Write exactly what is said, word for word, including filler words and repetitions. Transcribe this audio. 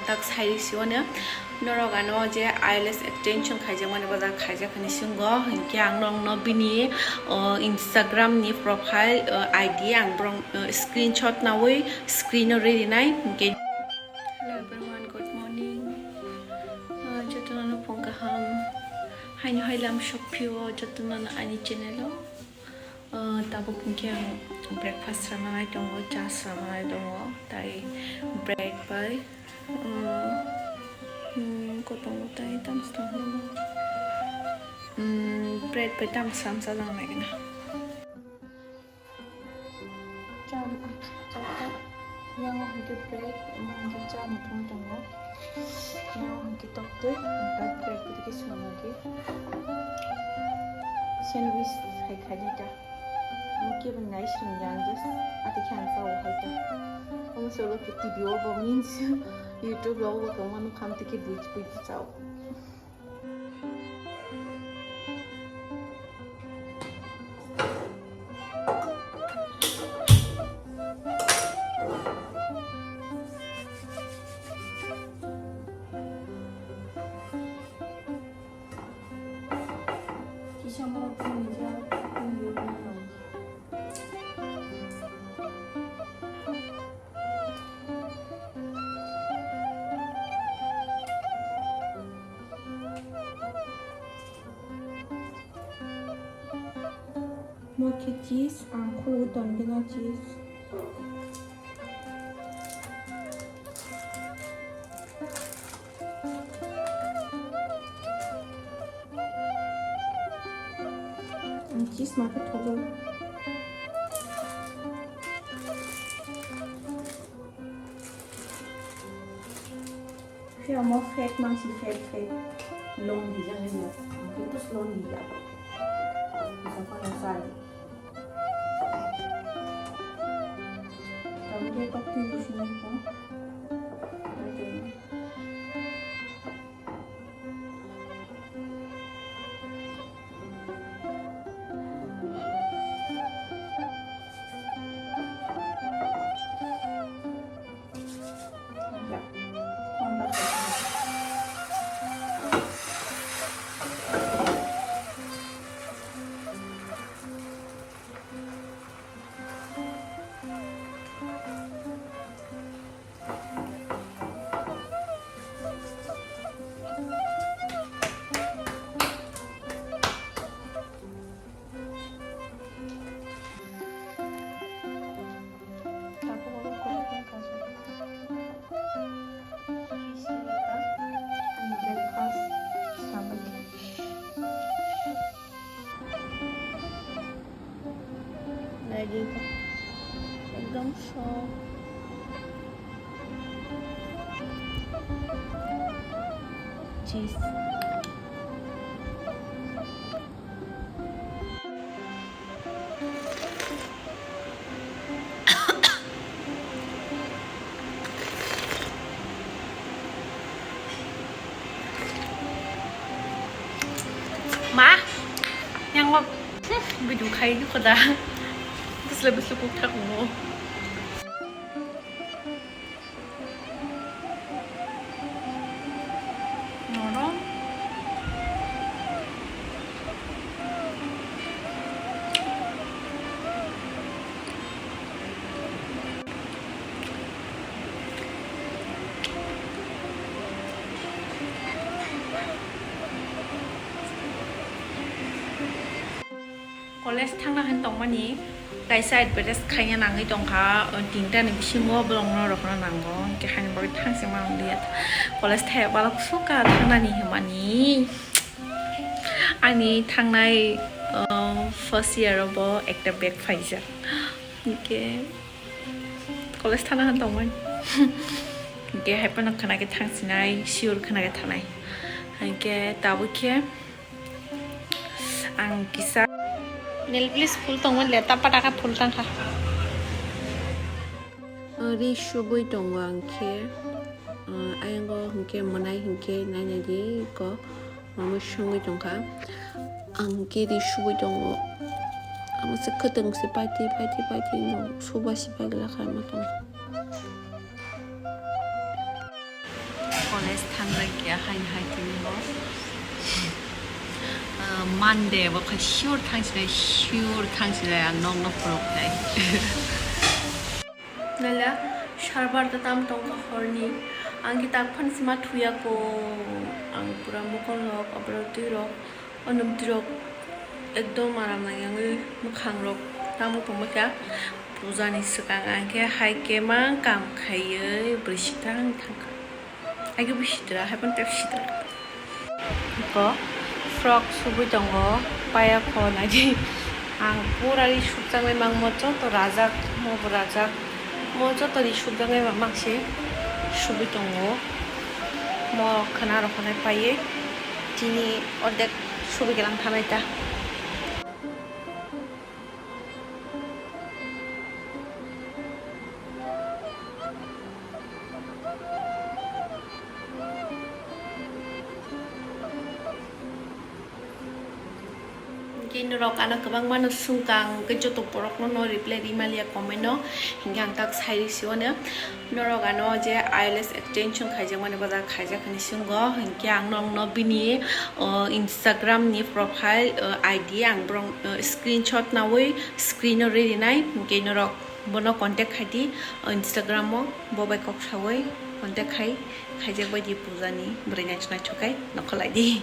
Tak sai risi o no norok ano je eyelash extension khaijak mani, bojak khaijak hinwi swngo, hinkhe ang norokno bini, o, Instagram ni profile, o, I D ang borok, o, screenshot nawi screen o rwi rinai hinkhe. Hello everyone, good morning. O, jotono no phung kaham. Haino hai lam sokphio jotono no ani channel o. Ah, tabuk hinkhe ang breakfast swnamnai tongo, cha swnamnai tongo, tai bread bai, ah, hmm, kotongo tai tamo swrwngmano. Hmm, bread bai tamo swrwngsa jang nai gana. Cha, cha, cha. Yang hinkhe bread, omo hinkhe cha muthung tongo. Yang hinkhe toktwi, bread bai khe swnamnai khe. Sandwich hai khainai ta. Omo kebo nai swnam ya, ang just ati khe ang chao hai ta. Omo solo khe T V o bo means YouTube rogo bo tongma nukha, amtwi khe buji buji chao. Mo khe cheese, ang khulugwi tongkhe no cheese. Ang cheese ma khe thogo. Khe omo fake mansi fake fake londi jang hino. Ang khe tus londi ya. Bisa kono sai. Tamo khe tok twi sini ko. Breakfast. Naidi, ekdom soft cheese. Ma, yang ma, bidu khai ni khoda. Bisle bisle kuk thak mo. Norom. College thangna hwn tongmani kaisa advertise khaina nangwi tongkha, o tinta ni bisingo borokno rokna nango, hwnkhe haini bagwi thangsi manliya. College thaya balok sukha thangnani hwnmani. Ani thangnai, o, first year o bo ekta bag phaijak. Hwnkhe college thana hwn tongmani. Hwnkhe hai phano khwna khe thangsinai, sure khwna khe thanai. Hwnkhe tabuk khe ang kisa nail polish phul tongmani le, ta pata khe phul tangkha. Ri subui tongo ang khe, ah, ayang o hwnkhe mwnai hwnkhe nainai di ko. Mamwi songwi tongkha. Ang khe ri subui tongo. Amo se kwtwng se paitwi, paitwi, paitwi no suba si pagla khaima tongo. College thangbai khe haino hai tini bo. Ah, Monday bo kha sure thangsinai, sure thangsinai ang nokno phuruknai. Naila, sarbar ta tam tongkha horni. Ang ki tak phan sima thuya ko. Ang pura mokol rok, abro twi rok, onum twi rok ekdom aram nang yangwi mwkhang rok tamo tongma kha. Puja ni swkang ang khe hai khe mang kam khaiwi bwrwi sitang thangkha. Agi bo sitra, hai phano tei sitra. Ko frock subui tongo, paya ko naidi. Ang pura ri subjaknai mang mo joto rajak, mo bo rajak. Mo joto ri subjaknai mang mang se subui tongo. Mo khana rok hanai paiye. Tini ordek subui gelang thanai ta. Hingke norok ano kwbangma no swngkang, hingke joto borok no, no reply rimaliya comment no, hingke ang tak sai risi o no. Norok ano je I L S extension khaijakmani bojak khaijak hinwi swngo, hinkhe ang nokno bini, o, Instagram ni profile, o, I D ang borok, o, screenshot naui screen o rinai, hinkhe norok bono contact khai di, o, Instagram o bo bai kok saui contact khai, khaijak bai di puja ni bwrwi naithok naithok khai nokholai di.